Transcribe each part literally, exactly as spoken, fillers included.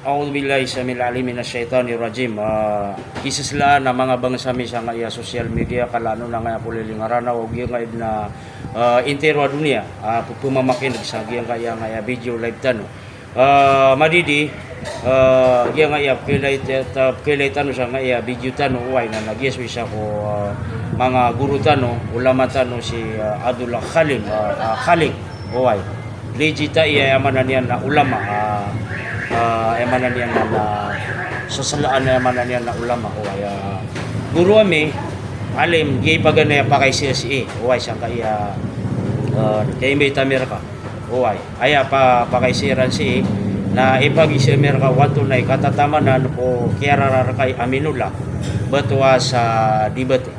A'udhu billahi samil alim minash shaitanir rajim. Ah, kisislaan a manga bangsa mi sangkaya social media, kala ano na ngaya ko lilingaran a, o giyangkaya na, ah, intiro a doniya, ah, pepemamakineg sa giyangkaya ngaya video live tano. Ah, madidi, ah, giyangkaya pekilay ta-, ta-, pekilay tano sangkaya video tano, oway, na, na giya so isa ko, ah, manga guru tano, ulama tano si, ah, Abdullah Khalim, ah, ah, Khalik. Oway. Legit a iya, aya maana niyan na ulama, ah, ah, aya maana niyan na, na seselaan, aya maana niyan na ulama. Oway, ah, guru ami, alim, giya ipaganay a pakaiza sii. Oway, sangkaya, ah, kaya imbita mi reka. Oway, aya pa-, pakaiza iran sii, na ipagiza mi reka o antonaa i katatamanan ko kiyarara reka i Aminullah, betowa sa debate.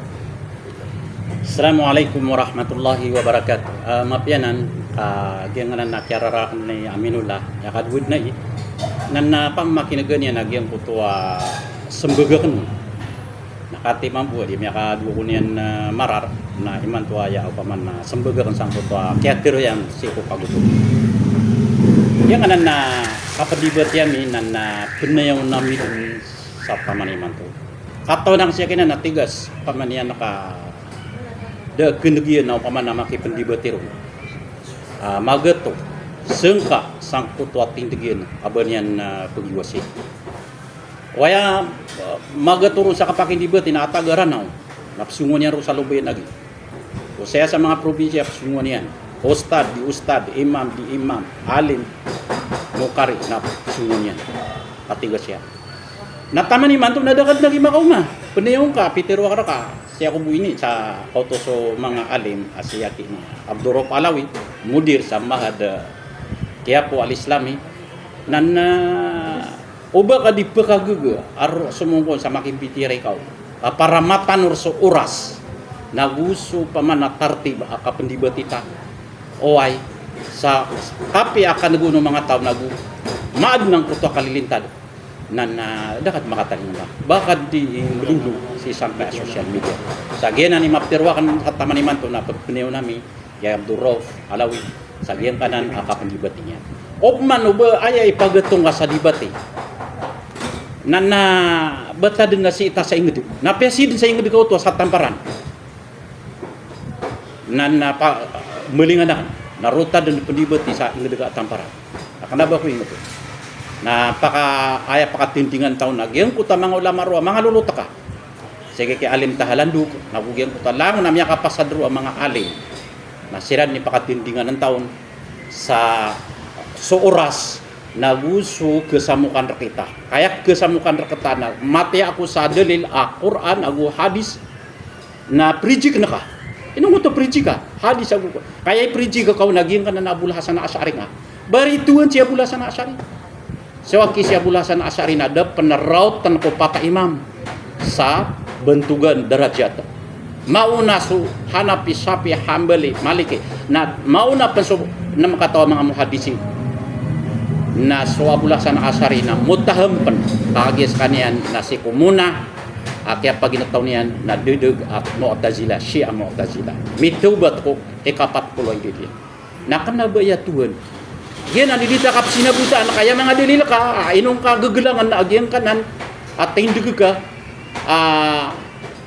Assalamu alaikum warahmatullahi wabarakatuh. Ah, mapiya nan, ah, giyangkanan a kiyarara aken i Aminullah, aya kadowa den ai, nan, ah, pamakinegen iyan a giyangkoto a sembag aken. Na katii mambo a di miyakadowa ko niyan, ah, marar, na imanto aya opama na sembag aken sangkoto a kiyatero iyan sii ko kagoto. Giyangkanan a kapedebate ami nan, ah, penayawn ami den sa taman imanto. Katawan aken sii kenan na tigas, opama niyan ka da a kendeg iyan na opama na makipendebate ron. Ah, magato, sengka sangkoto a tindeg iyan a ba niyan, ah, pegiwasi. Oway, ah, magato ron sa kapakindebate na a taga Ranaw, na pesongowan iyan ron sa loba iyan lagi. O saya sa manga probinsiya, pesongowan iyan. Ustad di ustad, imam di imam, alim, mokari, na pesongowan iyan. Katigas iyan. Na taman imanto na da ka den lagi makaoma. Penayawn ka, pitero akn reka. Sii ako bo ini sa kaoto so manga alim a si Aki Abdurrauf Alawi, mudir sa Mahad, eh, Quiapo Al-Islami. Nan, eh, o ba ka di pekagaga a roo somongkon sa makimbitiyarai ka o, a para matanor so oras, nago so opama na tartib a kapendebate ta. Oway, sa kapiya a kaneg o manga taw nago maaden angkoto a kalilintad. Nan, ah, da ka den makatalinga. Ba ka di melolo sii sangkaya social media. Sa giyanan i mapitero aken sa taman imanto na pagpenayawn ami i Abdurrauf Alawi sa giyangkanan a kapendebate niyan. Opama o ba aya ipagatong ka sa debate. Nan, ah, betaden na sii ta sa inged. Na piya sii den sa inged ka oto sa Tamparan. Nan, ah, pa, melingan aken. Na roo ta den pendebate sa inged ka a Tamparan. Na kena ba ko inged. Na paka, aya pakatindingan taw na giyangkoto a manga ulama roo a manga loloteka. Sii ki Alim Tahalandog, nago giyangkoto a langon a miyakapasad roo a manga alim. Na siran i pakatindingan taw sa so oras, nago so kesamokan rekita. Kaya kesamokan rekita na matiya ako sa dalil a Quran, ago hadis, na prijik neka. Ino ngoto prijik ka? Hadis ago ko. Kaya iprijik ka o na giyangkanan a Abul Hasan Ash'ari nga. Ba rituan si Abul Hasan Ash'ari. Sii aki si Abul Hasan Ash'ari na da pen raoten ko pat a imam sa bentogan darajat. Maona so Hanafi, Shafi'i, Hanbali, Maliki. Na maona pen so nem kataw a manga muhaddisin. Na so Abul Hasan Ash'ari na mutaham pen. Kagiya sekaniyan na sii ko mona a kiyapaginetaw niyan na dedeg a Mu'tazila, Shia Mu'tazila. Mitawbat ko ikapat polo a idad iyan. Na kena ba aya tohan. Giyanan i di ta kapesinabotan, ka aya manga dalil ka, ah, ino ngka gegelangan a giyangkanan a tindeg ka, ah,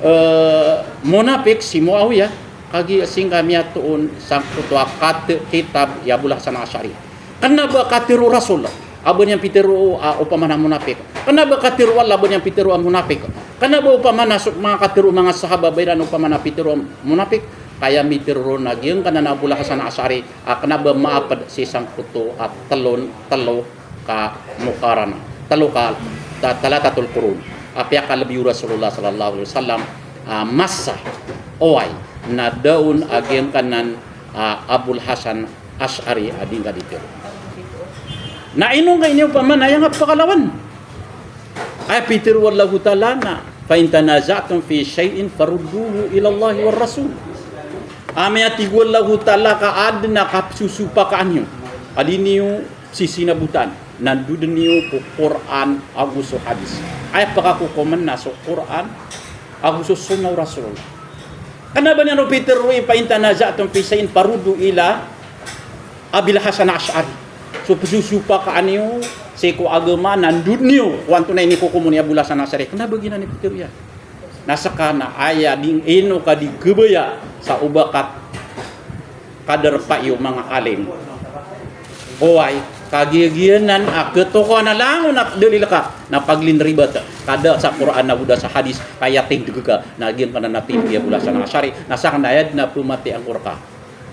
eh, monapik si Muawiyah, kagiya sii ngka miyatoon sangkoto a kate kitab i Abul Hasan Ash'ari. Kena ba katero o Rasul a ba niyan pitero, ah, opama na monapik. Kena ba katero o Allah a ba niyan pitero a monapik. Kena ba opama na so manga katero o manga sahaba a ba iran opama na pitero a monapik. Kaya mitero ron a giyangkanan a Abul Hasan Ash'ari a kena ba maaped sii sangkoto a telo, telo ka mukarana, telo ka ta-, talatatul qurun. A piyakalbi o Rasulullah sallallahu alaihi wasallam a masa, oway, na da on a giyangkanan a Abul Hasan Ash'ari a di ngka di tero. Na ino ngka ini opama na aya ngka pakalawan. Aya pitero o Allahu Ta'ala na, "Fa in tanaza'tum fi shay'in farudduhu ila Allahi war Rasul." Amay a tig o Allahu Ta'ala ka aden a kapesosopakaan iyo a di niyo sisinabotan, na doden iyo ko Qur'an ago so hadis. Aya pakakokomen na so Qur'an ago so sunnah o Rasulullah. Kena ba niyan o pitero i, "Fa in tanaza'tum fi shay'in farudduhu ila Abil Hasan Ash'ari." So pzosopakaan iyo sii ko agama na ndod niyo ko antonaa i inikokomon i Abul Hasan Ash'ari. Kna ba giyanan i pitharo iyan. Na ska na aya di ino ka di kabaya sa oba ka kadarpa iyo manga alim. Oway, kagiya giyanan a khatokawan a langon a dalil ka na paglin ribat ka da sa Qur'an ago da sa hadis, ka aya tindg ka na giyangkanan a tindg i Abul Hasan Ash'ari, na sakn na aya dn a pmatiya angko rka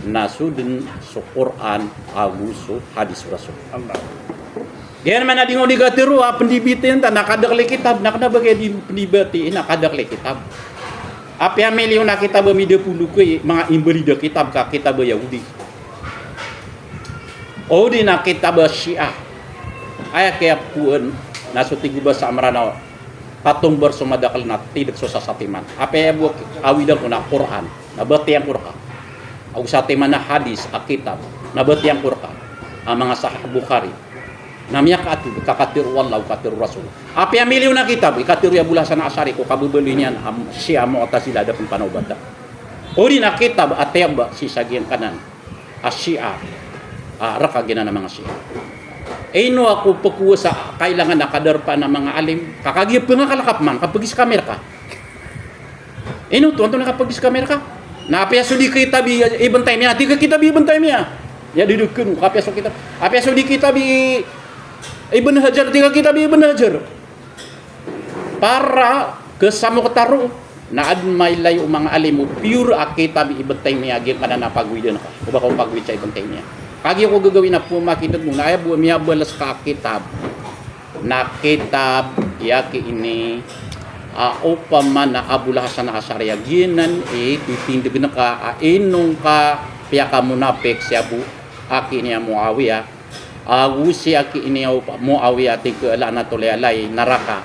na so dn so Qur'an ago so hadis o Rasul. Giyanan man a di ngka di katharo a pndibatiyan ta na kadakl i kitab, na kna ba giya di pndibati na kadakl i kitab. Apiya miliyon a kitab a midapolo ko i manga invalid a kitab ka kitab a Yahudi. O di na kitab a Shia. Aya kiyapoon na so tig o ba sa Mranaw katombar so madakl na tindg so sasatiman. Apiya bo awidan ko na Qur'an, na batiya angko rka. Ago satiman a hadis a kitab, na batiya angko rka a manga Sahih Bukhari. Na miyakaatod ka katharo o Allah, katharo o Rasul. Apiya miliyon a kitab i katharo i Abul Hasan Ash'ari ko kababaloy niyan a Shia Mu'tazilah a da pn panaobata. O di na kitab a tiyaba sii sa giyangkanan a Shia, a rka giyanan a manga Shia. Ino ako pkowasa a kailangan a kadarpaan a manga alim, ka kagiya pngakalkap man ka pagis ka mirka. Ino to, antonaa i kapagis ka mirka? Na apiya so di kitab i Ibn Taymiyyah, di ka kitab i Ibn Taymiyyah. Ya di dkn, apiya so kitab. Apiya so di kitab i Ibn Hajar, di ka kitab i Ibn Hajar. Para ksamok taro na adn mailay o manga alim o pure a kitab i Ibn Taymiyyah a giyangkanan a pagowid ka. O ba ka pagowid sa Ibn Taymiyyah. Kagiya ko gagawii na pmakitad mo na aya bo miyabalas ka a kitab na kitab i aki ini a opama na Abul Hasan Ash'ari a giyanan i titindgn ka a ino ngka piyakamonapik si Abu aki ini a Muawiyah, ago si aki ini a Muawiyah tig ka la'natullahi alayh naraka.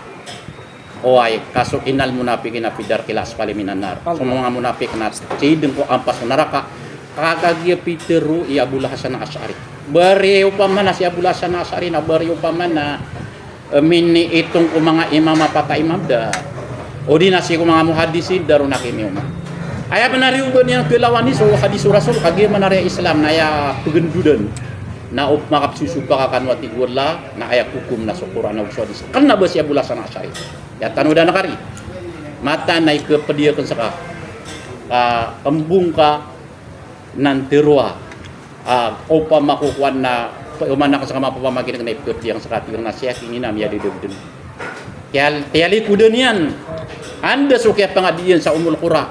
Oway, ka so innal munafiqina fi darkil asfali minan nar. So manga monapik na sii dn ko ampas o naraka. Ka kagiya pitharo i Abul Hasan Ash'ari. Bari opama na si Abul Hasan Ash'ari na bari opama na, eh, miniitong ko manga imam a pat a imam da. O di na sii ko manga muhaddisin da ron a kimioma. Aya pn a riyoba niyan kalawani so hadis o Rasul, kagiya manari a Islam na aya pgndodan. Na opama ka pzosopak ka kano a tig o Allah, na aya kokom na so Qur'an ago so hadis. Kna ba si Abul Hasan Ash'ari. Ya tano da na kari. Mataan a ikapdi akn ska. Ka embong ka nan tharoa. A, opama ko kowan na, opama na ska mapapamakineg na ipkapdi akn ska, tig akn a sii aki ini na miyadadagdn. Tiyal-, tiyalikodan iyan. Anda so kiyapangadi iyan sa Ummul Qura.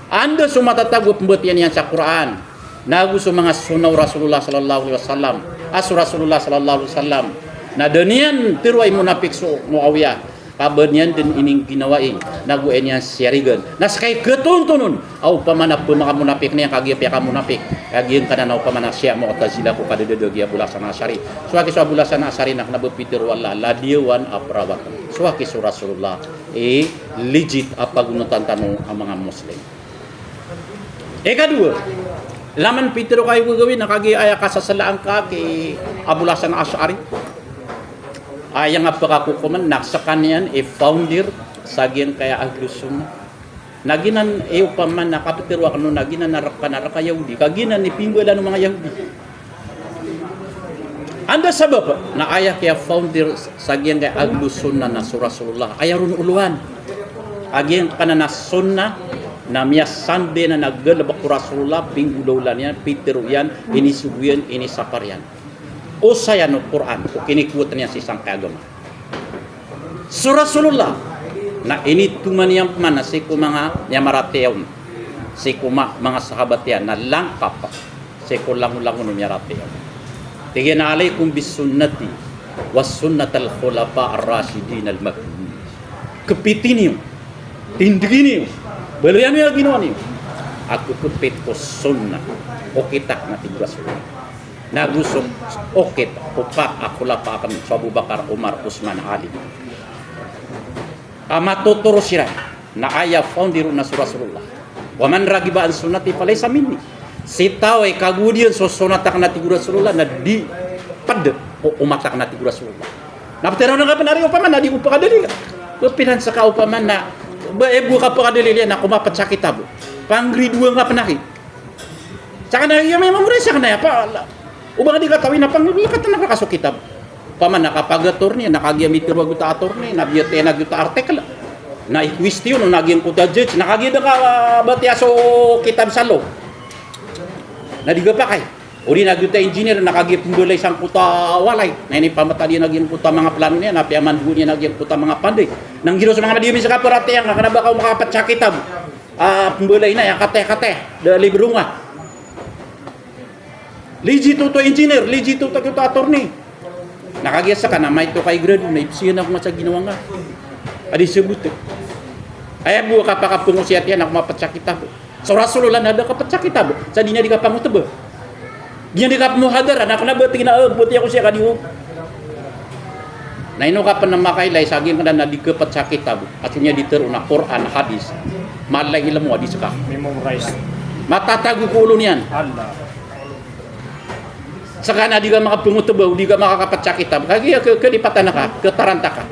Anda so matatago a pmbatiya niyan sa Qur'an. Na ago so manga sunnah o Rasulullah sallallahu alaihi wasallam. A so Rasulullah sallallahu alaihi wasallam na da niyan tharoa i monapik so Muawiyah. Ka ba niyan dn iningginawa i, na go aya niyan siyarigan. Na ska i katontonon a opama na pmakamonapik niyan, kagiya piyakamonapik. Kagiya ngkanan a opama na Shia Mu'tazilah ko kadadadagi Abul Hasan Ash'ari. So aki so Abul Hasan Ash'ari na kna ba pitharo o Allah, ladiyawan a perawatan. So aki so Rasulullah, eh, legit a pagonotan tano a manga Muslim. Ikadowa, laman pitharo ka i gagawii na kagiya aya kasasalaan ka ki Abul Hasan Ash'ari. Aya nga pakakokoman na skaniyan i founder sa giyangkaya Ahlus Sunnah. Na giyanan i opama na kapitharo akn on na giyanan a rka na rka Yahudi. Ka giyanan i pimbalan o manga Yahudi. Anda sabap na aya kiya-founder sa giyangkaya Ahlus Sunnah na so Rasulullah, aya ron olowan. A giyangkanan a sunnah na miyasandi anan a galbk o Rasulullah, pinggolawlaan iyan, pitharo iyan, inisogo iyan, inisapar iyan. Osayan o Qur'an, o kini-quote niyan sii sangkai a agama. So Rasulullah na initoman iyan pman sii ko manga miyamaratiyaya on, sii ko ma-, manga sahabat iyan na langkap sii ko langolangon o miyaratiyaya on. Tig iyan a, "Alaikum bi sunnati wa sunnatal khulafa ar-rashidin al-mahdiyyin." Kepiti niyo, tindgi niyo, baloy aniyo a ginawa niyo a kekepit ko sunnah, okit akn a tig o Rasulullah. Na go so okit o pat a khulafa akn, so Abu Bakar, Umar, Usman, Ali. A matotoro siran na aya founder on na so Rasulullah. "Wa man raghiba an sunnati falaysa minni." Sii taw a ikagowad iyan so sunnat akn a tig o Rasulullah na di pd ko omat akn a tig o Rasulullah. Na ptharoon ka pn ari opama na di ko pakadalila. Ba piran ska opama na ba ibo ka pakadalila na komapt sa kitab. Pangridoan ka pn aki. Sakn a iya may mamori sakn a aya pa. O ba ka di katawi na panglekat na ka so kitab. Opama na kapag-attorney, na kagiya mitero a giyoto a attorney, na biyatiya na giyoto a article. Na i-question o na giyangkoto a judge, na kagiya da ka, ah, batiya so kitab sa law. Na di ka pakay. O di na giyoto a engineer, na kagiya pembalay sangkoto a walay. Na inipamatad iyan a giyangkoto a manga plano niyan, na piyamandoan iyan a giyangkoto a manga panday. Na nggiraw so manga madiyami sa kaparatiyaya ngka, kena ba ka o makapatsa kitab. Ah, pembalay na, aya kataya-kataya. Da libro nga. Legit oto a engineer, legit oto a giyoto a attorney. Na kagiya seka na maito ka i grado, na ipsiyan ako nga sa ginawa nga. A di sebot. Aya bo a kapakapengosiyat iyan a kapatsa kitab. So Rasulullah na da kapatsa kitab. Sa di niyan di kapangoteba. Di niyan di kapemuhadara, na kena ba tig iyan a, eh, batiya ko siya ka di o. Na ino ka pen makailay sa giyangkanan a di kapatsa kitab, a so niyan di tero na Quran, hadis. Mala i ilmo a di seka. Memorize. Matatago ko olo niyan. Allah. Seka na di ka makapengoteba, o di ka makakapatsa kitab. Kagiya ke, kelipatan ka, ketaranta ka.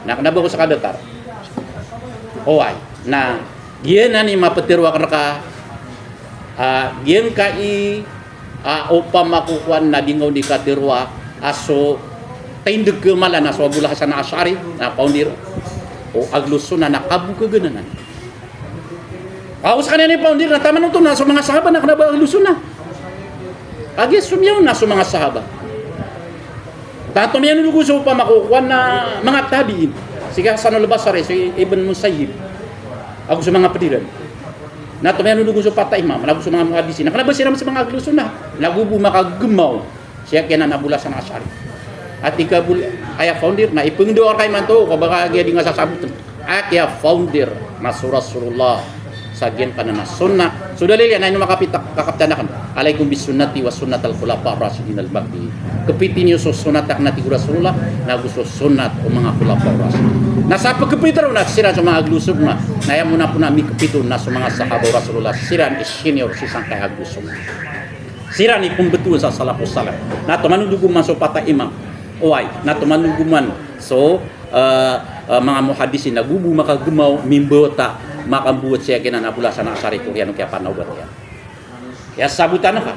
Na kena ba ko seka datar. Oway. Na giyanan i mapetero aken reka, ah, giyangkai, ah, opama ko kowan na di nga o di katero a, ah, so tindeg kemala na so Abul Hasan Ash'ari, na founder o Ahlus Sunnah na kabokegen anan. Ago sekaniyan i founder na taman oto na so manga sahaba na kena ba Ahlus Sunnah. Kagiya somiyaona so manga sahaba. Tanto miyanodog so opama ko kowan na manga tabi'in. Sii ki Hasanul Basri, si Ibn Musayyib. Ago so manga pediran. Na tomiyanodog so pat a imam, na ago so manga muhaddisin. Na kena ba siran so manga Ahlus Sunnah. Na go bo makagemaw. Sii ki anan a Abul Hasan Ash'ari. Ati ka bul, aya founder, na ipengendao reka imanto, ko ba kagiya di nga sasaboten. Aya founder na so Rasulullah sa giyangkanan a sunnah. So dalil iyan na ino makapita, kakaptan aken. Alaikum bi sunnati wa sunnatal khulafa rashidin al-mahdiyyin. Kepiti niyo so sunnat aken, a tig o Rasulullah, na go so sunnat o manga khulafa rashidin. Na sa pekepit ron na siran so manga Ahlus Sunnah. Na aya mona-mona a mikepit on na so manga sahaba o Rasulullah. Siran i senior sii sangkai a Ahlus Sunnah. Siran i pembetowan sa salafus salih. Na tomanodog man so pat a imam. Oway, na tomanodog man so, eh, eh, manga muhaddisin na go bo makagemaw, mimbawata, makambowat sii ki anan a Abul Hasan Ash'ari ko oriyan o kiyapanaobat iyan. Aya sabotan ka.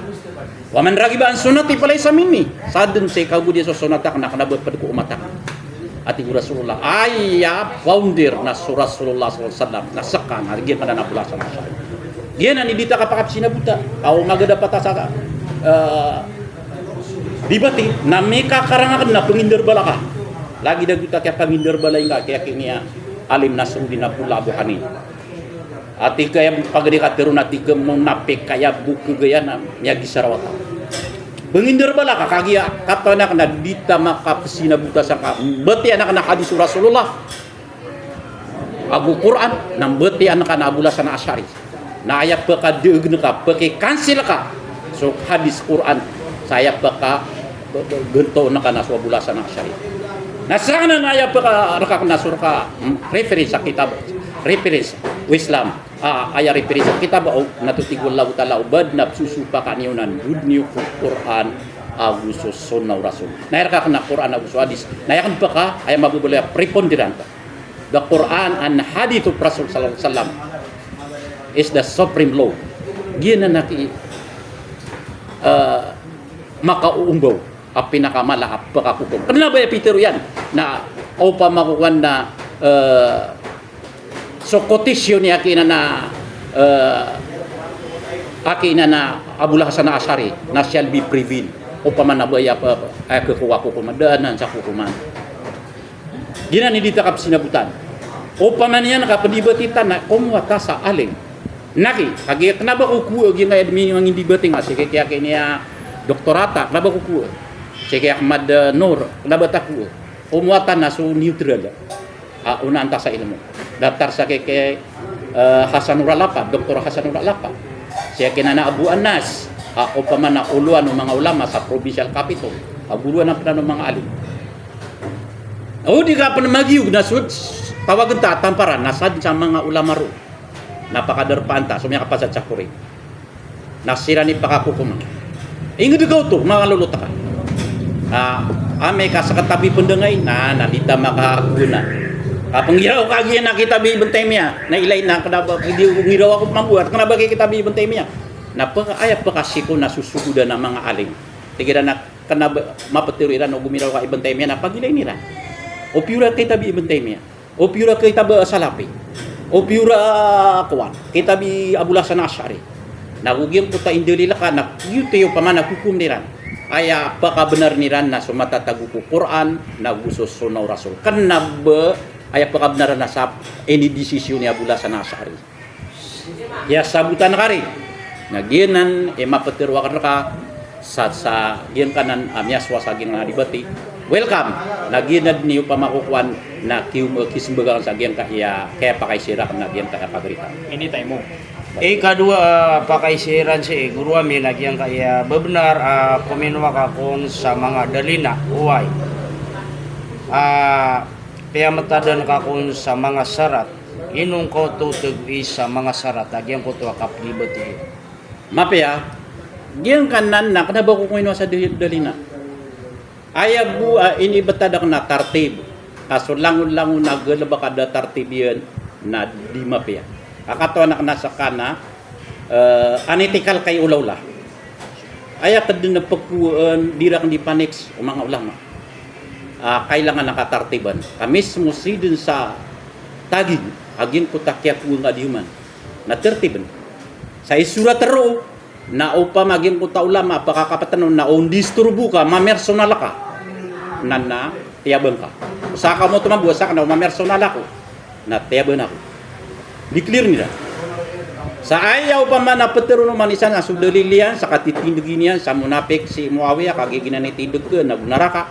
Wa man raghiba an sunnati falaysa minni. Sa den sii kagowad iyan so sunnat aken na kena ba ped ko omat aken. A tig o Rasulullah, aya founder na so Rasulullah sallallahu alaihi wasallam, na seka na giyangkanan a Abul Hasan Ash'ari. Giyanan i di ta kapakapsinabota. Aw, magada pata sa, eh, debate, na mikakarang aken na penginderbalaka. Lagid a giyoto a kiyapanginderbalai ngka, kiya kiniya Alim Nasruddin Abdullah Abu Hanif. Ati ka aya pagari katero na ati ka mo na pekaya bo kegaya na miyagisa rawata. Penginderbalaka, kagiya katawan aken na di ta makapsinabota sangka mbatiya aken a hadis o Rasulullah ago Quran, na mbatiya aken a Abul Hasan Ash'ari. Na aya pekadegen ka, pekikansil ka so hadis Quran sa aya peka, pe-, pe-, gento aken a so Abul Hasan Ash'ari. Na sangkanan aya peka reka aken a so reka, hmm, reference a kitab, reference o Islam. Ah, aya reference a kitab, o, na to tig o Allahu Ta'ala, o ba den a pesosopakan iyo nan dod niyo ko Quran ago so sunnah o Rasul. Na aya reka aken a Quran ago so hadis. Na aya aken peka, aya mababaloy a preponderant. The Quran and hadith of Rasul sallallahu alaihi wasallam is the supreme law. Giyanan a ki, eh, makaoombaw a pinakamala a pekakokom. Kena ba aya pitero iyan na opama ko kowan na, eh, so quotation iyan a kiyanan a, eh, a kiyanan a Abul Hasan Ash'ari na shall be prevail. Opama na ba aya pe, aya kekowa kokoman, da anan sa kokoman. Giyanan i di ta kapsinabotan. Opama niyan ka pedebate ta na komowat a sa alim. Na ki, kagiya kena ba ko kowa, giya nga aya di mangindebate nga, sii ki kiya kiniya Doktor Atta, kena ba ko kowa. Sii ki Ahmad, eh, Noor, kena ba ta kowa. Komowat a na so neutral. Ah, onaan ta sa ilmo. Datar sa keke, eh, Hasanur Alapa, Doktor Hasanur Alapa. Sii ki anan a Abu Anas, ah, opama na olowan o manga ulama sa provincial capital. Ah, gorowan a penan o manga alim. O di ka pen magiyog na so tawagen ta a Tamparan, na sadn sa manga ulama ron. Na pakadarpaan ta, so miyakapasad sa Qur'an. Na siran i pakakokoman. Inged ka oto, mangalolot ka. Ah, amay ka sekatabi pendengay, na, na di ta makagona. Kapenggiraw ka giya na kitab i Ibn Taymiyyah, na ilay na kena ba, di ngiraw ako mambuat, kena ba ki kitab i Ibn Taymiyyah. Na peka, aya pekasiko na sosogodan a manga alim. Tig iran a kena ba, mapetero iran o gomiraw ka Ibn Taymiyyah na pagilain iran. O piyo ra kitab i Ibn Taymiyyah. O piyo ra kitab a Salafi. O piyo ra kowan, kitab i Abul Hasan Ash'ari. Na go giyangkoto a indalil ka na giyoto i opama na kokom iran. Aya pekabenaren iran na so matatago ko Qur'an, na go so sunnah o Rasul. Kena ba aya pekabenaren na sa inidesisyon i Abul Hasan Ash'ari. Aya sabotan ka ari na giyanan i mapetero aken reka sa, sa giyangkanan a miyasowa sa giyangkanan a debate. Welcome. Na giyanan i opama ko kowan na ki, kisembag aken sa giyangkaya, kaya pakaisir aken na giyangkaya kaberita. Anytime mo. Ikadowa a pakaisir iran sii, goro ami, na giyangkaya bebenar a kominowa ka kon sa manga dalil na, oway. A, piyametadan ka kon sa manga sarat. Ino ngka oto tegi sa manga sarat a giyangkoto a kapagibati? Mapiya, giyangkanan na kena ba ko koinowa sa dali-, dalil na. Aya bo a inibetad aken a tartib. Ka so langon-langon a galebek a da tartib iyan na di mapiya. A katawan aken a sekaniyan, eh, anitikal kay olaola. Aya keden a pekowaan, di raken di paneks o manga ulama. Ah, kailangan a katartiban. Ka mismo sii den sa tagig a giyangkoto a kiyakowa ngka di oman na tartiben. Sa isorat roo na opama giyangkoto a ulama a pekakapeten on na o ndisturbo ka, mamersonal ka, na, na tiyabang ka. Sa ka mo toman bo a saken na o mamersonal ako, na tiyabang ako. Di clear iran. Sa aya opama na petero o manisa na so dalil iyan, sa katitindeg iyan sa munapik si Muawiyah, kagiya giyanan i tindeg ka na go naraka.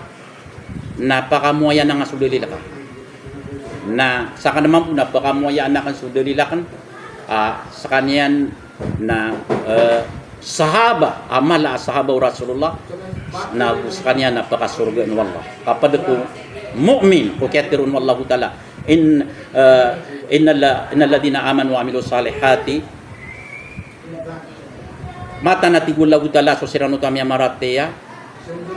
Na pakamoayan aken so dalil ka. Na saken mambo na pakamoayan aken so dalil aken, ah, sekaniyan na, eh, sahaba, a mala a sahaba o Rasulullah, na sekaniyan na pakasorgaan o Allah. Kaped ko mu'min, ko kiyatero o Allahu Ta'ala. In, eh, innal-, innal ladhina amanu wa amilus salihati, mataan a tig o Allahu Ta'ala so siran oto a miyamaratiyaya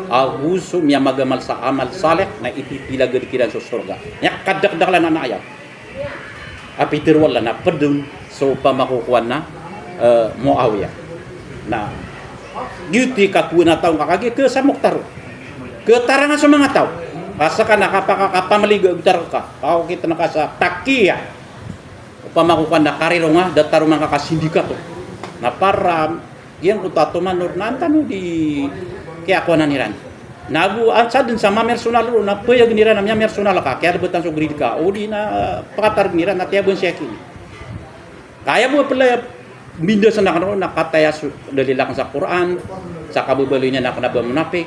ago so miyamagamal sa amal salih na ipipilagad kiran so sorga. Aya kadakdakelan a ayat a pitero o Allah na ped on so pamakokowan na, eh, Muawiyah. Na giyoto i kakowa na taw ngka kagiya kesamok taro. Ketarangan so manga taw. Ka seka na kapaka-, kapamaliga o taro ka. Kaokit na ka sa takiya. Opama ko kowan na karirong a datar o manga kasindikato. Na para giyangkoto a tomanor na an tano di kiyakowanan iran. Na ago an sa den sa mamersonal roo na payagen iran a miyamersonal ka, kiyalebetan so grid ka, o di na pakatareg iran na tiyaben siya kini. Ka aya bo a pelaya mbindasan aken roo na kataya so dalil aken sa Qur'an, sa kababaloy niyan a kena ba munapik,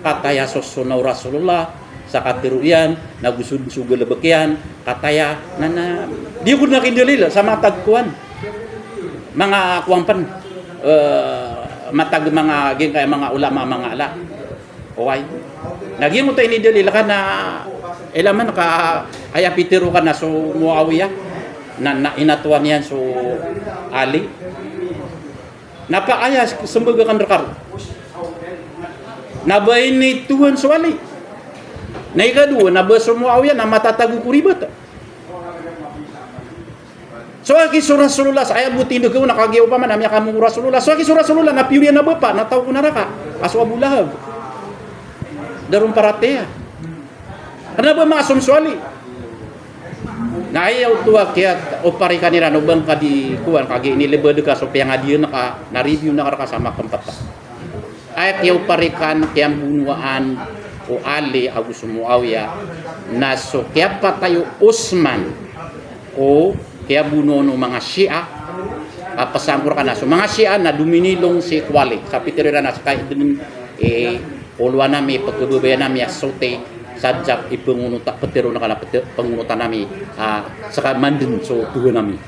kataya so sunnah o Rasulullah, sa katero iyan, na go so, so galebek iyan, kataya, na, na, di ko den a kindalil sa matag kowan. Manga kowan pen, eh, matag manga giyangkaya manga ulama, manga ala. Oway. Na giyangkoto a inidalil ka na ilaman ka aya pitero ka na so Muawiyah, na, na inatowan iyan so Ali. Na pa aya sembag aken reka roo na ba initowan so Ali. Na ikadowa, na ba so Muawiyah na matatago ko ribat. So aki so Rasulullah, sa aya bo tindeg ka on na kagiya opama na miyakamogo o Rasulullah. So aki so Rasulullah na piyo riyan a bapa na taw ko naraka a so Abu Lahab. Da ron paratiyaya. Kena ba maasum so Ali. Na aya oto a kiyaoparikan iran o ba ngka di kowan, kagiya inilebed ka so piyangadiyan ka, na review na ka reka sa makempet. Aya kiyaoparikan, kiyambonowaan o Ali ago so Muawiyah, na so kiyapatay o Osman ko kiyabonoon o manga Shia, a pasangkor ka na so manga Shia na dominilong sii ko Ali. Sa pitero iran na seka den i olowan ami, pekhababayaan ami a soti, sadn sa ipengonota, petero na ka na pete-, pengonotan ami, ah, seka manden so Tohan ami.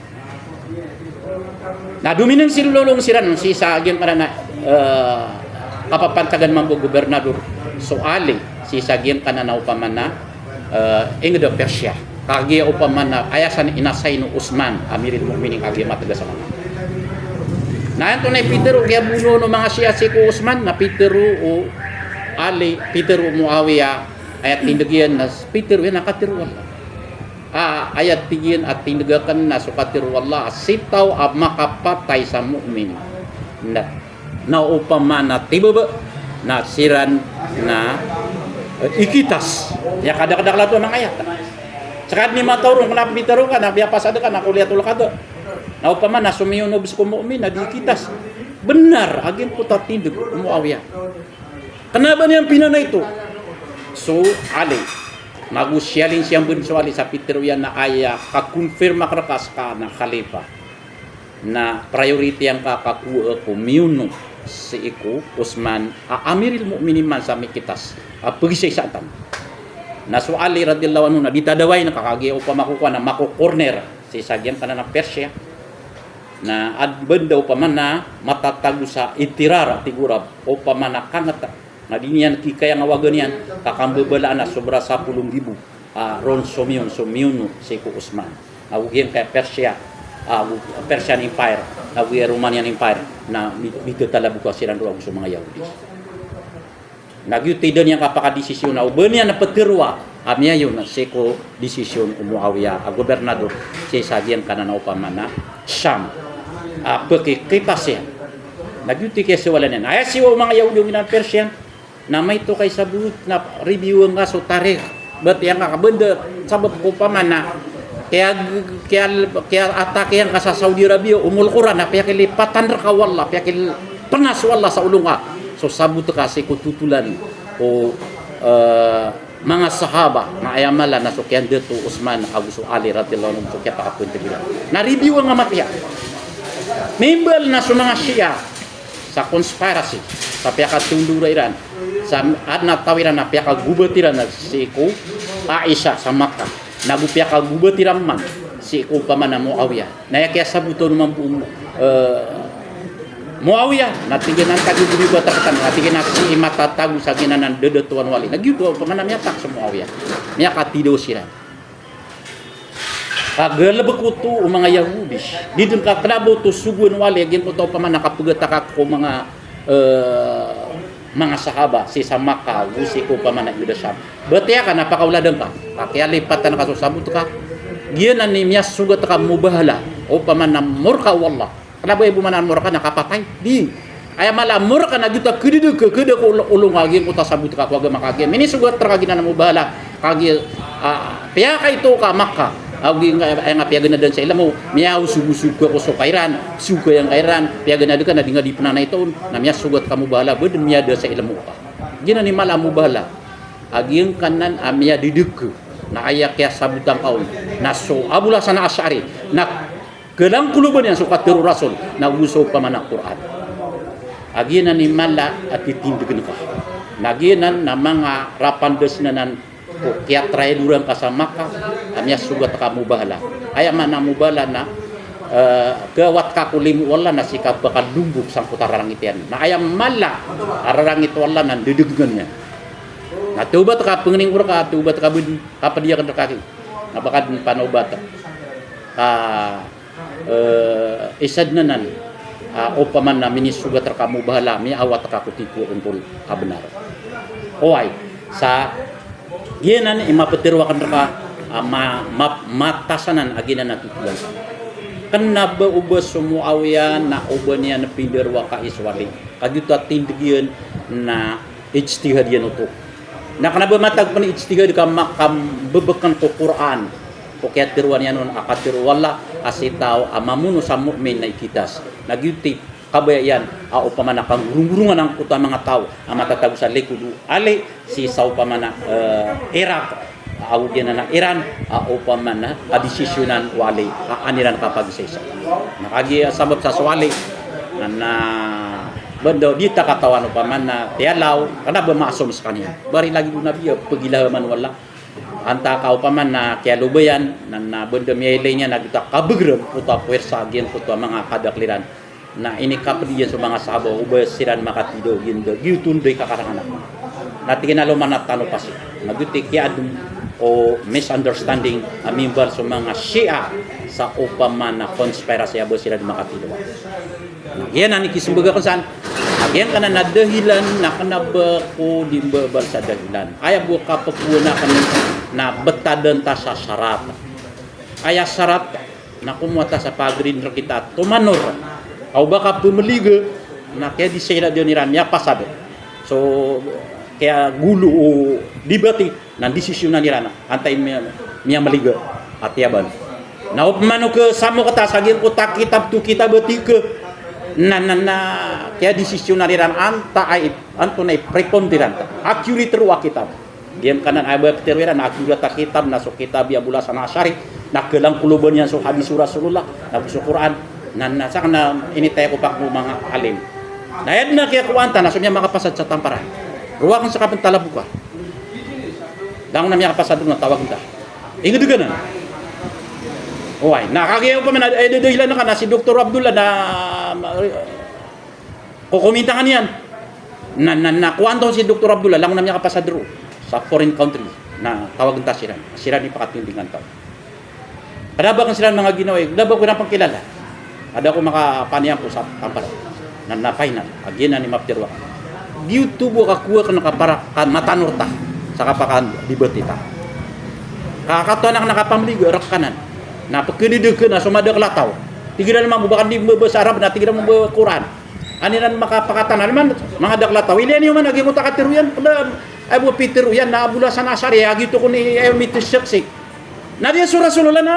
Na dominilong siran sii sa giyangkanan a, eh, kapapantagan mambo gobernador so Ali, sii sa giyangkanan a opama na, eh, inged a Persia. Kagiya opama na aya san inassign o Osman, Amirul Mu'minin, kagiya mategas a manga. Na antonaa i pitero, kiyabonoon o manga Shia sii ko Osman, na pitero o Ali, pitero o Muawiyah, aya tindeg iyan na pitero iyan a katero o Allah. A, aya tig iyan a tindeg aken na so katero o Allah a sii taw a makapatay sa mu'min Na, na opama na tibaba na siran na, eh, ikitas. Ya kadakadakl a to manga ayat. Saka di matawrong kna pitaro ka na biyapasad ka na kuliyatul qada. Na opama na so miyono bes ko mu'min na di ikitas. Benar a giyangkoto a tindeg o Muawiyah. Kna ba niyan pinanay to so Ali. Mago siyalin siyan ben so Ali sa pitero iyan na aya kakonfirm akn rka ska na khalifa. Na priority angka kakowaa ko miyono sii ko Osman a Amiril Mu'minin man sa mikitas a pegisaisa tano. Na so Ali radiyallahu anhu na di tadaway na kagiya opama ko kowan na mako-corner sii sa giyangkanan a Persia. Na adn benda opama na matatago sa idtirar, tig o Arab, opama na kanget na di niyan kikaya nga waga niyan, ka kambabalaan a sobra sapolo nggibo a ron so miyon, so miyono sii ko Osman. Ago giyangkaya Persia, ago Persian Empire, ago iya Romanian Empire, na mi-, mitatalaboka siran roo ago so manga Yahudi. Na giyoto i da niyan kapakadesisyon a o ba niyan peteroa a miyayon sii ko desisyon o Muawiyah a gobernador sii sa giyangkanan a opama na Sham a pekikitas iyan. Na giyoto i kiyasawalan iyan. Aya siyowa o manga Yahudi o giyanan Persian, na maito ka isabot na review angka so tarikh. Batiya angka ka benda sabap ko opama na kiya, kiya, kiya-attack iyan ka sa Saudi Arabia, Ummul Qura, na piyakilipatan rka o Allah, piyakilpenas o Allah sa olo ngka so sabot ka sii ko totolan o, eh, manga sahaba, na aya mala na so kiyandato o Osman ago so Ali radiyallahu anhum so kiyapakapenteg iran. Na review angka matiya. Mimbal na so manga Shia sa conspiracy, sa piyakatondora iran, sa adn a taw iran na piyakagobat iran sii ko Aisha sa Makkah, nago piyakagobat iran man sii ko opama na Muawiyah. Na aya kiyasabot on mambo, eh, Muawiyah, na tig iyan a antaa i gobat rktano, na tig iyan a sii matatago sa giyanan a dadatoan o Ali. Na giyoto opama na miyatak so Muawiyah. Miyakatidaw siran. Kagalebek oto o manga Yahudi. Di dn ka kna ba oto sogoan o Ali a giyangkoto opama na kapegataka ko manga, eh, manga sahaba sii sa Makkah, go sii ko opama na Sham. Batiya ka na pakaoladan ka. Ka kiyalipatan ka so sabot ka. Giyanan i miyasogat ka mubahala. Opama na morka o Allah. Kna ba ibo man a morka na kapatay. Di. Aya mala a morka na giyoto a kededeg, kededeg ko olo, olo ngka a giyangkoto a sabot ka ko agama ka giya. Minisogat rka giyanan a mubahala. Kagiya, ah, piyakaito ka Makkah. Ago giya, aya nga piyaganad iyan sa ilmo, miyaosogosog ka ko so kairan, so kaya ngka iran, piyaganad ka na di ngka di penanay toon, na miyasogat ka mubahala, ba dn miyada sa ilmo ka. Giyanan i mala a mubahala. A giyangkanan a miyadedeg. Na aya kiyasabotan ka on. Na so Abul Hasan Ash'ari. Na Kalangkoloban iyan so katero o Rasul, nago so opama na Qur'an. A giyanan i mala a titindegen ka. Na giyanan na manga rapandas anan ko kiyatrailoran ka sa Makkah, a miyasogat ka mubahala. Aya maana mubahala na, eh, gawat ka ko limo o Allah na sii ka ba ka lombok sangkoto a rarangit iyan. Na aya mala a rarangit o Allah na ndedegegen iyan. Na tawbat ka, pengeningor ka, tawbat ka bedi, kapediyaken rka ki. Na ba ka den panawbat. Ka Eh, isa den anan, ah, opama na minisogat rka mubahala, miyaawat ka ko titho a ontol a benar. Oway, sa giyanan i mapetero aken rka, ah, ma-, ma-, matas anan a giyanan a totolan. Kena ba o ba so Muawiya na o ba niyan pindaroa ka i so Ali. Kagiya oto a tindeg iyan na ijtihad iyan oto. Na kena ba matag pen ijtihad ka ma-, kambebeken ko Qur'an. Ko kiyateroa niyan on a katero o Allah a sii taw a mamono sa mu'min na ikitas. Na giyoto i kabaya iyan a opama na kanggoronggorongan angkoto a manga taw a matatago sa likod o Ali sii sa opama na, eh, Iraq, ago giyanan a Iran, a opama na kadesisyonan o Ali a an iran kapagisaisa. Na kagiya sabap sa so Ali na, na benda di ta katawan opama na tiyalaw, kena ba maasum sekaniyan. Bari lagid o Nabi a pegilahaman o Allah. Antaa ka opama na kiyalobayan, na, na benda miyailay niyan na giyoto a kabegerem oto a puwersa a giyangkoto a manga kadakl iran. Na inikaped iyan so manga sahaba o ba siran makatidaw, giyoto, giyoto den i kakarangan aken. Na tig iyan a loman a tano pasi. Na giyoto i kiyaadem o misunderstanding a mimbal so manga Shia sa opama na conspiracy a ba siran makatidaw. Na giyanan i kisembag aken san, a giyangkanan a dahilan na kena ba ko di mbabal sa dahilan. Aya bo kapekowan aken na betadan ta sa sarat. Aya sarat na komowa ta sa pagari den rekita tomanor. Aw ba ka pemeliga, Na kiyadisay na dn iran miyapasad. So, kiyagolo o debate, na disisyonan iran antaa i miya-, miyamaliga a tiyaban. Na opama o khasamok ta sa giyangkoto a kitab to kitab a tig ka, na, na, na, kiyadisisyonan iran antaa i, antonaa i preponderant, accurate roo a kitab. Giyangkanan a ba pitharo iran a accurate a kitab na so kitab i Abul Hasan Ash'ari, na khalangkoloban iyan so hadis o Rasulullah, na go so Qur'an, na, na sakn na initaya ko pako manga alim. Na aya dn a kiyakowaan ta na so miyamakapasad sa tamparan. Roo akn sa kapntalaboka. Langon a miyakapasad roo na tawagn ta. Ingd ka nan. Oway, na kagiya opama na, eh, dadahilan ka na si Doktor Abdullah na, kokomintangan iyan. Na, na, na, kowaan ta on si Doktor Abdullah, langon a miyakapasad roo sa foreign country, na tawagn ta siran. Siran i pakatindingan ta. Kna ba akn siran manga ginawa i, kna ba ko iran pngkilala. Kada ko makapaniyan ko sa tampar. Na, na final. A giyanan i maptharo akn. Giyoto bo a kakowa akn a kapara ka matanor ta sa kapakadebate ta. Ka katoon akn a kapamliga rk anan. Na pkdadg ka na so madakl a taw. Tig iran mambo ba ka di mbabasa Arab na tig iran mambo Qur'an. An iran makapakatanal man, manga dakl a taw. Ilaya niyo man a giyangkoto a katharo iyan, pd-, ay bo pitharo iyan na Abul Hasan Ash'ari, a giyoto kon i, eh, mitsaksi. Na di so Rasulullah na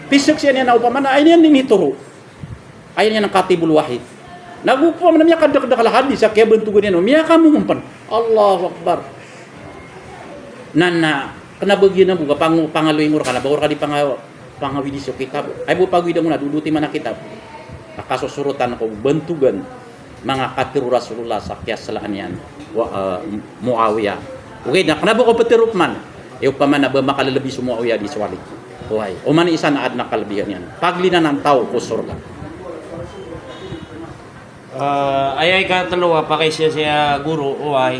pzaksian iyan na opama na, ay niyan initoro. Ay niyan katibul wahyi. Na go opama na miyakadakdakl a hadis a kiyabantogan iyan, miyakamomompn. Allahu Akbar. Na, na, kna ba giyanan bo ka pang-, pangaloy ngor ka na ba ngor ka di panga-, pangawidi so kitab. Ay bo pagawida ngona dodoti man a kitab. Na kasosorotan ko bantogan manga katharo o Rasulullah sa kiyaslaan iyan wa, eh, Muawiyah. Ogaid na kna ba ko ptharoon man. Iyo opama na ba makalalabi so Muawiyah di so Ali. Oway. Oman i isa na adn a kalabihan iyan. Paglinan a taw ko sorga. Ah, aya ikatlo a pakaiza saya guro, oway,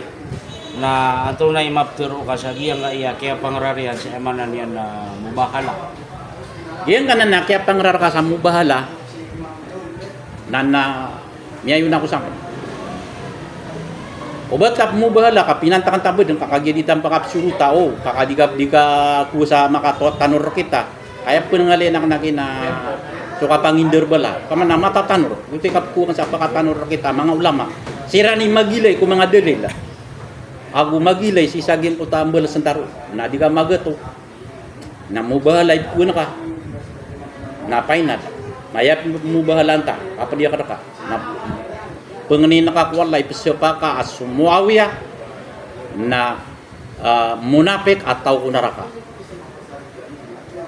na antonaa i maptharo ka sa giyangkaya kiyapangrariyan sa aya maana niyan na mubahala. Giyangkanan a kiyapangrar ka sa mubahala, na, na, miyayon ako sangkn. O ba ta pmubahala ka pinantakan ta bdn ka kagiya di ta pangapsoro ta, o, ka, ka di ka, di ka kowa sa makatotanor rkita. Aya pn nga linaw na kina so kapangindr bala. Opama na matatanor. Oto i kapkowa sa pakatanor rkita, manga ulama. Siran i magilay ko manga dalil. Ago magilay sii sa giyangkoto a mbalasan taro. Na di ka magato. Na mubahala i pkowan ka. Na painad. Na aya mubahalaan ta. Kapdiya ka rka. Na pngnin ka ko Allah i pzapa ka a so Muawiyah. Na ah, munapik a taw ko naraka.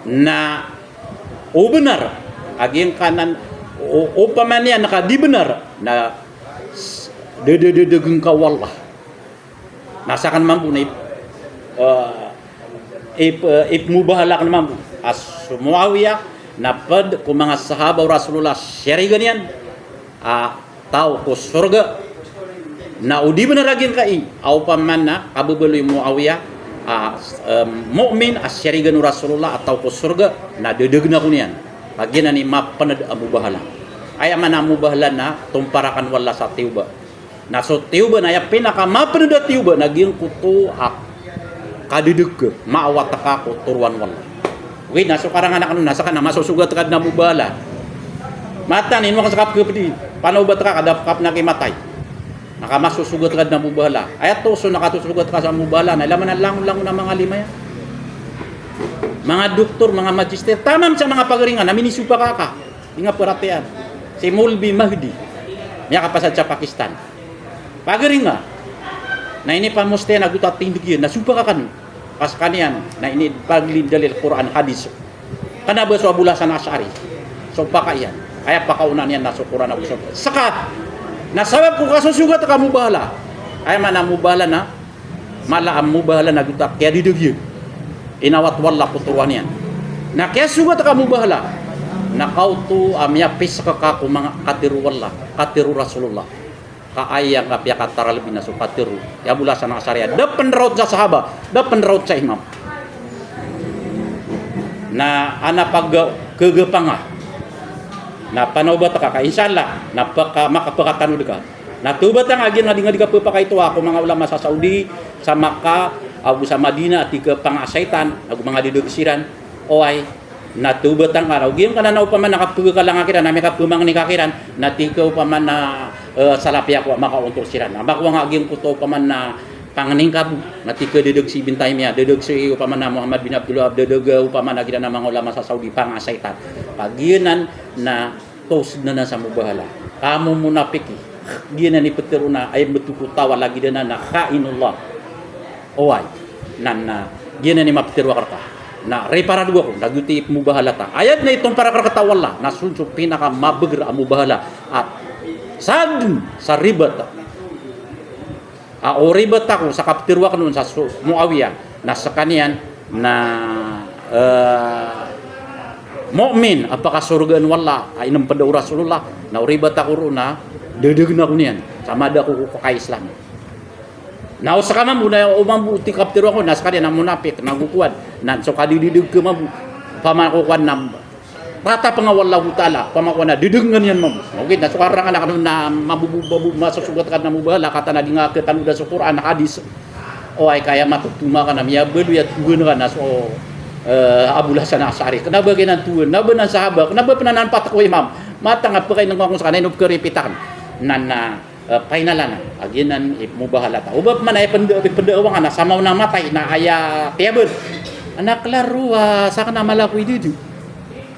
Na o bnar, a giyangkanan, o, opama niyan ka di bnar, na s-, dada-, dadadagn ka o Allah. Na sakn mambo na ip-, ah, ip-, ipmubahala akn mambo a so Muawiyah, na pd ko manga sahaba o Rasulullah, siyarigan iyan a taw ko sorga. Na o di bnar a giyangkai a opama na kababaloy o Muawiyah a, em, mu'min a siyarigan o Rasulullah a taw ko sorga, na dadagn ako niyan. Ka giyanan i mapnd a mubahala. Aya maana a mubahala na tompar akn o Allah sa tiyoba. Na so tiyoba na aya pinakamapnd a tiyoba na giyangkoto a kadadagn ka, maawat ka ko toroan o Allah. Ogaid na so karangan akn on na skano na masosogat ka dn a mubahala. Mataan, ino akn sa kapkhapdi, panawbat ka, ka da pkhapn a kimatay. Na ka masosogat ka dn a mubahala. Aya toso na katosogat ka sa mubahala, na ilay man a langon-langon a manga alim aya. Manga doktor, manga magister, taman sa manga pagari nga, na minisopak ka. Di nga paratiyayaan. Si Maulvi Mahdi. Miyakapasad sa Pakistan. Pagari nga. Na inipamostiya na gota tindg iyan, na sopak akn. Ka skaniyan, na inipagdalil Qur'an hadis. Kna ba so Abul Hasan Ash'ari. So paka iyan. Aya pakaona niyan na so Qur'an ago so. Ska. Na sabap ko kasosogat ka mubahala. Aya maana mubahala na mala a mubahala na gota kiyadadagn iyan. Inawat o Allah ko toroan iyan. Na kiyasogat ka mubahala. Na kaoto a miyapisk ka ko manga katharo o Allah, katharo o Rasulullah. Ka aya nga piyakataralbi na so katharo i Abul Hasan Ash'ari a da pn raot sa sahaba, da pn raot sa imam. Na ana pagkagapanga. Na panawbat ka ka, insha Allah, na paka-, makapakatanod ka. Na tawbat nga a giya nga di nga di kapapakaito ko manga ulama sa Saudi, sa Makkah, ago sa Madinah, a tig ka pangashaytan, ago manga dadagn siran, oway, na tawbat ka, na o giyangkanan a opama na kapagakalang ka kiran, na miyakapamangni ka kiran, na tig ka opama na eh, Salafi ako a makaontol siran. Na makowa nga giyangkoto opama na pangningkabo, na tig ka dadag si Ibn Taymiyyah, dadag si opama na Muhammad bin Abdul Wahhab, dadag, eh, opama na giyanan a manga ulama sa Saudi, pangasaytan. Pag giyanan na tosd anan sa mubahala. Kamo munapiki. Giyanan i ptharoon a, aya mbtowan ko taw a lagid anan na khainullah. Oway. Na, na, giyanan i maptharo akn rka. Na, riparado ako, na giyoto i mubahala ta. Aya dn a itompar akn rktano o Allah, na so, so pinakamabagr a mubahala. At, sadn, sa ribat. A, o ribat ako, sa kaptharo akn on sa so, Muawiyah. Na, skaniyan, na, eh, mu'min, a pakasorgaan o Allah, a inmpd o Rasulullah. Na, o ribat ako ron, na, dadagn ako niyan. Sa mada ako ko, ko ka-Islam. Na o ska mambo na, o mambo tig ka ptharoon ko, na skaniyan na munapik, na go kowan, na so kadididg ka mambo, opama ko kowan na, tatap nga o Allahu Ta'ala, opama ko kowan na didg nga niyan mambo. Ogaid na so karangan akn na mambo, mambo, masosogat ka na mubahala, kataan a di nga katanodan so Qur'an, hadis. Oway, ka aya matotoma ka na miyabaloy a towan ka na so, eh, Abul Hasan Ash'ari. Kna ba giyanan towan, kna ba nan sahaba, kna ba pn anan pat ko imam. Matag a pkainngkn ko ska na inopkaripitakn. Na, na, eh, painalan a, a giyanan i mubahala ta. Oba pman aya pnda, pnda a wanga na sa maona matay na aya tiyabal. Ana klaro a sakn a mala ko idad.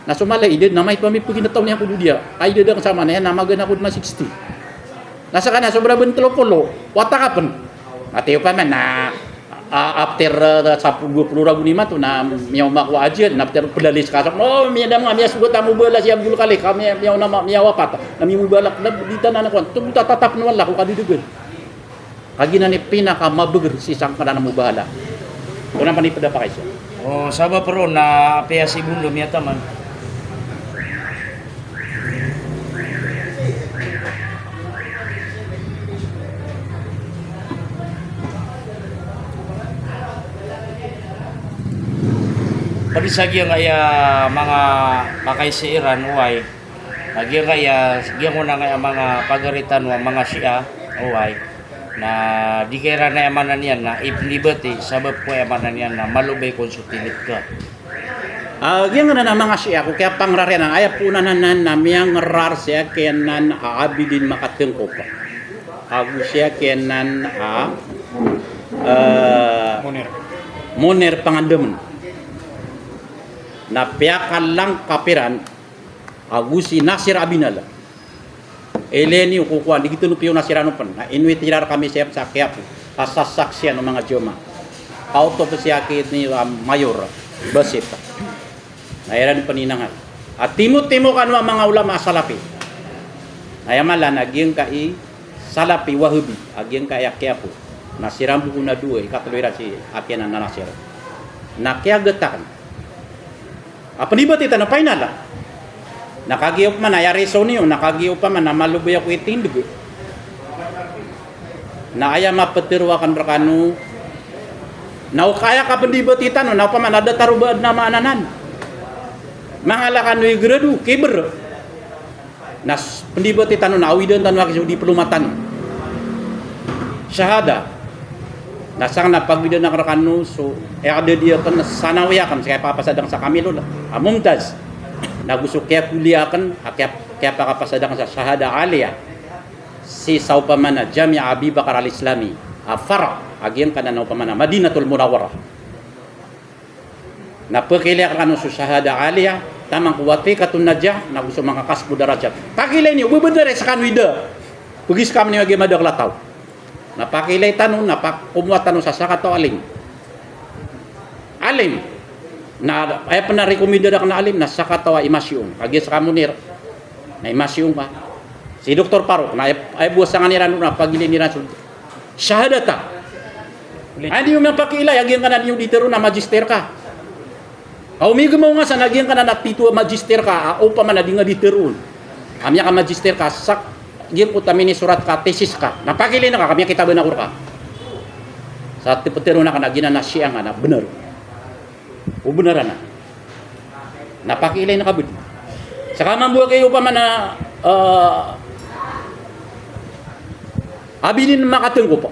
Na so mala i idad na maito a mipgintaw niyan ko dodiya. Ka idad akn sa maana iyan na magaan ako dn a sixty. Na skaniyan sobra bn tlo polo, wata ka pn. Na tiyo pa man na, a, after, ah, sa dowa polo ragon i mato na miyaoma ko ajal, na after plalis ka sa, o, miyada nga, miyasogat a mubahala si Abdul Khaliq, ka miya, miyaona ma, miyawapat, na mimubahala, na di tanan ko, tig ko tatap o Allah ko kadidgn. Ka giyanan i pinakamabagr sii sangkanan a mubahala. Ko na panipda pakaiza. O, sabap ron na apiya si Bondo miyataman. Pd sa giyangkaya manga pakaiza iran, oway. Na giyangkaya, giyangkoto na ngaya manga pagari tano a manga Shia, oway. Na di ka iran aya maana niyan na ipndibati, sabap ko aya maana niyan na malobay kon so tilid ka. Ah, giyangkanan a manga Shia ko kiyapangrariyan anan, aya poonan anan na miyangrar sii kiyanan a Abidin Makatngkop. Ago sii kiyanan a, eh, Munir. Munir Pangandamn. Na piyakalangkap iran ago si Nasir Abinala. Ilay niyo ko kowan, di giyoto no piyoona siran o pn. Na inwit iran rkami sii sa Quiapo. Kasasaksian o manga jamaah. Kaoto pn sii kiyanan a mayor, Basit. Na iran pn inangay. A timotimo kano a manga ulama a Salafi. Na aya mala na giyangkai Salafi Wahabi, a giyangkaya Quiapo. Na siran bo kon a dowa, ikatlo iran sii kiyanan a Nasir. Na kiyagat akn. A pndibati tano, painala. Na kagiya opama na aya reason iyo, na kagiya opama na malobay ako itindg. Na aya maptharo akn rkano, na o kaya ka pndibati tano, na opama na datar o ba adn a maana anan. Mangala kano i grado, kibr. Na s-, pndibati tano na awidan tano aki so diploma tano. Shahada. Na sangkanan a pagidan akn rkano so i'dadi akn, sanawi akn, sa kiyapakapasadang sa kamilul a mumtaz. Na go so kiyakuliya akn, a kiyap-, kiyapakapasadang sa shahada aliyah. Sii sa opama na Jami'a Abi Bakr Al-Islami. A fara', a giyangkanan a opama na Madinatul Munawwarah. Na pkailay akn rkano so shahada aliyah, taman ko wathiqatun najah, na go so manga kasbu darajat. Pakailay niyo, ba bnar i skano i da. Pgiskam niyo a giya madakl a taw. Na pakailay tano, na pak-, komowa tano sa sakataw a alim. Alim. Na aya pn a rekomendar akn a alim, na sakataw a i Masiong. Kagiya ska Munir. Na i Masiong ka. Si Doktor Faruk, na aya, aya bo a sangan iran, na pagilay iran so shahadata. Andi iyo miyapakailay a giyangkanan iyo di tharoon a magister ka. Ka o migmaw nga san a giyangkanan a tito a magister ka, a opama na di nga di tharoon a miyaka-magister ka, sa giyangkoto a minisurat ka, thesis ka. Na pakailay ngka ka miyakitaban ako rka. Sa ptharoon akn a giyanan a Shia nga na bnar. O bnar anan. Na pakailay ngka bdi. Ska mambo a kagiya opama na, eh, Abidin Makatngkop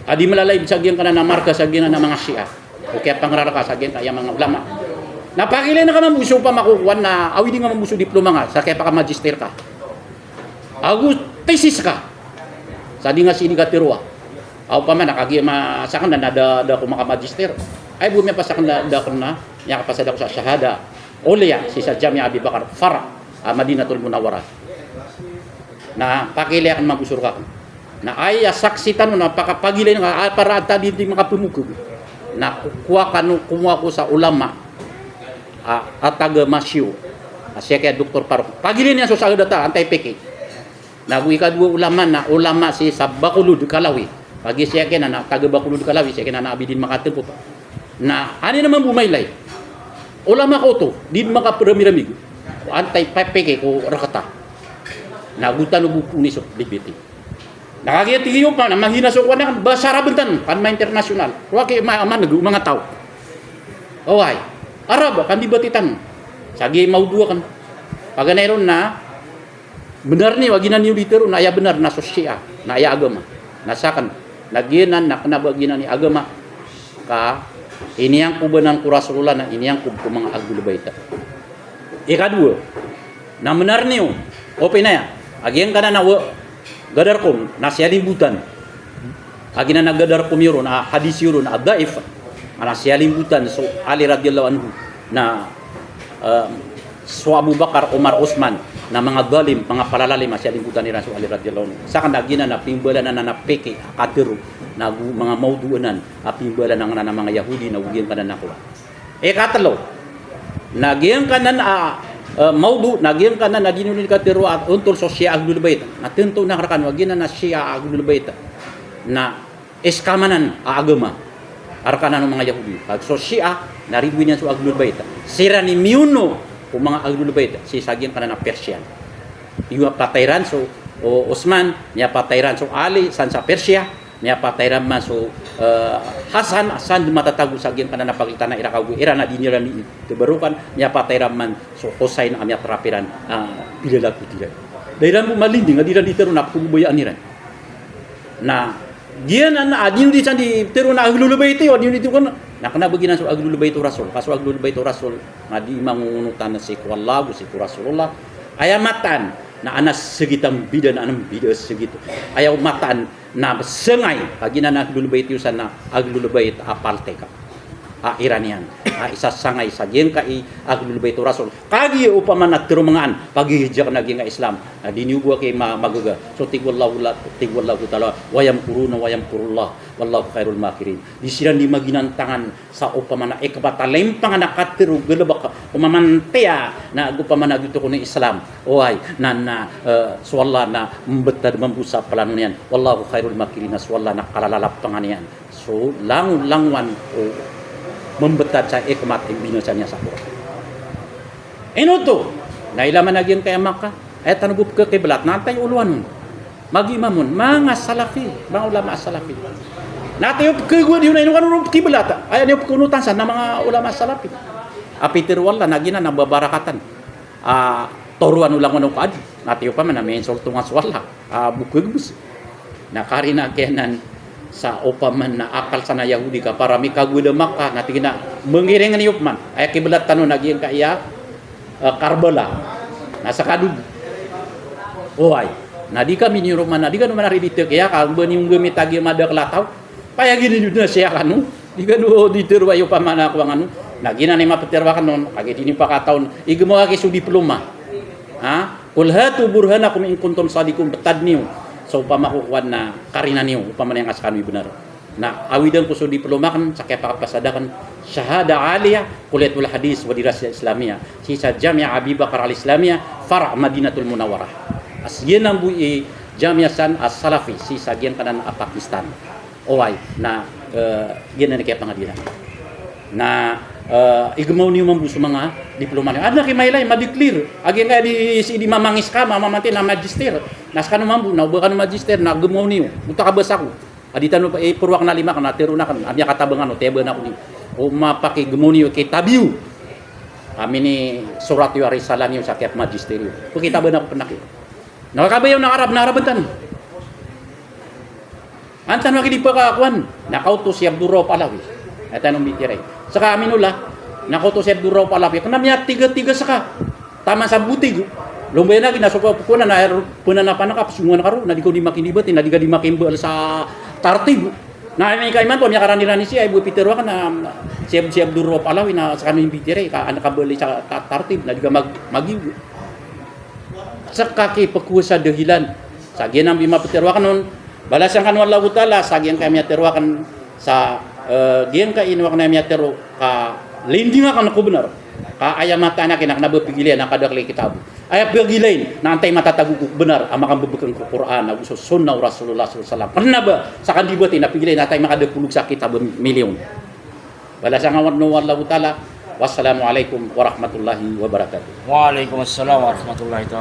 a di mlalay sa giyangkanan a marka sa giyanan a manga Shia. O kiyapangrar ka sa giyangkaya manga ulama. Na pakailay ngka mambo so opama ko kowan na awidi nga mambo so diploma nga sa kiyapaka-magister ka. Ago Thesis ka. Sa di nga sii di katharo a. Aw, opama na kagiya ma-, sakn na da, da ako makamagister. Ay, bo miyapasad akn da, da akn na, miyakapasad ako sa shahada oliya sii sa Jamia Abi Bakar, far', ah, Madinatul Munawwarah. Na pakiilay akn mambo so rk akn. Na aya saksi tano na pakapagilay nga, ah, para ta di, di makapmokg. Na ko-, kowa kano, komowa ako sa ulama, ah, a taga Masiu. Ah, sii ki Doktor Faruk. Pagilay niyan so shahada ta, antaa i peke. Na go ikadowa ulama na ulama sii sa Bacolod, Kalawi. Kagiya sii akn na taga Bacolod, Kalawi, sii akn na abi dn makatngkop. Na aya niyan mambo mailay. Ulama ka oto, di dn makapramiramig. Antaa i peke ko rk ta. Na go tano bo poni so debate. Na kagiya tig iyo pa na mahina so kowan akn, bahasa Arab tano, kan ma-international. Rowaki ma-, maneg o manga taw. Oway. Arab, kan debate tano. Sa giya mawdu akn. Paganay ron na bnar niyo a giyanan niyo di tharoon na aya bnar na so Shia, na aya agama. Na sakn, na giyanan na kna ba giyanan i agama ka iniyangkob anan ko Rasulullah na iniyangkob ko manga Ahlul Bait. Ikadowa, na bnar niyo, opinaya, a giyangkanan a wa-, gadar kom, na siyalimbotan. A giyanan a gadar kom iyo ron, a hadis iyo ron, a daif. Ana siyalimbotan so Ali radiyallahu anhu na, eh, so Abu Bakar, Umar, Uthman, na manga zalim, manga palalalim a siyalimbotan iran so Ali radiyallahu anhu. Sakn na giyanan a pimbalan anan a peke a katharo, na go manga mawdu anan a pimbalan anan a manga Yahudi, na go giyangkanan a kowa. Ikatlo, na giyangkanan a, eh, mawdu, na giyangkanan a di niyo dn katharo a ontol so Shia Ahlul Bait. Na tanto na rkano a giyanan a Shia Ahlul Bait na scam anan a agama. A rkano o manga Yahudi. Pag so Shia, na ridoay niyan so Ahlul Bait. Siran i miyono ko manga Ahlul Bait sii sa giyangkanan a Persian. Iyo a patay iran so, o, Osman, miyapatay iran so Ali, san sa Persia, miyapatay iran man so, eh, Hasan, san dn matatago sa giyangkanan a pagltan a Iraq ago Iran a di niran i tabarokan, miyapatay iran man so Hussein a miyatrap iran, ah, pilalakot iran. Da iran bo malinding, a di iran di tharoon a pkhababayaan iran. Na giyanan a di niyo di san di tharoon a Ahlul Bait iyo, a di niyo di tharoon, na kna ba giyanan so Ahlul Bait o Rasul. Ka so Ahlul Bait o Rasul na di mangongonotan sii ko Allah ago sii ko Rasulullah. Aya mataan na anan segit a mbida, na anan mbida segit. Aya mataan na sangay, ka giyanan a Ahlul Bait iyo san na Ahlul Bait a paltek a Iranian. A isa sangay sa giyangkai a Ahlul Bait o Rasul. Kagiya opama na tharoon manga an, pagihijak na giyangkai a Islam. Na di niyo bo aki ma-, magaga. So tig o Allahu la, tig o Allahu Ta'ala, "Wa yamkuruna wa yamkurullah, wallahu khairul makirin." Di siran di maginantangan sa opama na ikabata limpangan a katharo galbk, opama na tiya, na opama na giyoto kon i Islam. Oway, na, na, eh, so Allah na mbtad mambo sa plano niyan. Wallahu khairul makirin, na so Allah na kalalapangan iyan so langolangowan o mbtad sa ikmat i binasa niyan sa Qur'an. Ino oto, na ilay man a giyangkai a Makkah, aya tano bo pkhakiblat, na antaa i olowan on. Mag-imam on, manga Salafi, manga ulama Salafi. Na tig iyo pkhagowa di on, na ino kano ron pkhiblata. Aya niyo pkhaonotan san na manga ulama Salafi. A pitharo o Allah na giyanan a babarakatan a toroan o langon o kaadi. Na tig iyo pman na miinsulto nga so Allah a bo khagbs. Na karina giyanan sa opama na akal san a Yahudi ka para mikagowa da Makkah, na tig iyan a mngiring iyo pman. Aya kiblat tano na giyangkai a eh, Karbala. Na sa Kadug. Oway. Na di kami niyo roman, na di kano man a ri di thakiya, ka ba niyo nggamit a giya madakl a taw. Payagi niyo dn a Shia kano. Di kano di tharoa iyo pman a kowan kano. Na giyanan i maptharo akn on, kagiya di niyo pakataw on. Igmaw aki so diploma. Ha? "Qul hatu burhanakum in kuntum sadiqin." Btad niyo. So opama ko kowan na karina niyo, opama na aya nga skano i bnar. Na awidan ko so diploma akn, sa kiyapakapasad akn, Shahada Aliyah, Kulliyatul Hadith wa Dirasat Islamiyah, sii sa Jamia Abi Bakar Al Islamiyah, Far' Madinatul Munawwarah. A sii giyanan bo i Jamia san a Salafi, sii sa giyangkanan a Pakistan. Oway, na, eh, giyanan i kiyapangadiran. Na, eh, igmaw niyo mambo so manga diploma niyo. Adn a kimailay, ma-declare. A giyangkaya di, sii di mamangis ka, ma-, mamanti na magister. Na skano mambo, na o ba kano magister, na gmaw niyo. Oto a kabasa ko. A di tano, eh, poro akn a lima akn, a tharoon akn, a miyakatabang kano, tiyaban ako niyo. O mapakigmaw niyo i kitab iyo. Ami ni sorat iyo a risala niyo sa kiyapmagister iyo. Pkitaban ako pn aki. Na kakabayaw na Arab, na Arab tano. An tano aki di pakakowan, na kaoto si Abdul Rauf Alawi. Aya tano mbitiyarai. Ska Aminullah, na kaoto si Abdul Rauf Alawi. Kna miyatigatigasa ka. Taman sa botig. Lombayan a gina so pkowan na, na aya ron, pnanapan ka, psongowan ka ron, na di ka di makinibati, na di ka di makimbal sa tartib. Na aya mika iman to, miyakaranirani siya, ay bo pitero akn na, siya, siya Abdul Rauf Alawi, na skano i pitero, ka an ka bali sa ta-, tartib, na di ka mag-, magigo. Ska ki pkowa sa dahilan. Sa giyanan i maptero akn on, balasan kano o Allahu Ta'ala, sa giyangkai a miyatero akn, sa, eh, giyangkai ino akn a miyatero, ka linding akn ko bnar. Ka aya mataan akn a kna ba pigilayn a kadakl i kitab. Aya pigilayn na antai matatago ko bnar a makambebekeng ko Qur'an ago so sunnah o Rasulullah sallallahu alaihi wasallam. Kna ba sa kandibati na pigilayn na antai makadapolog sa kitab a milyon. Balasan kano o Allahu Ta'ala. Wassalamu alaikum warahmatullahi wabarakatuh. Wa alaikum assalam warahmatullahi ta'ala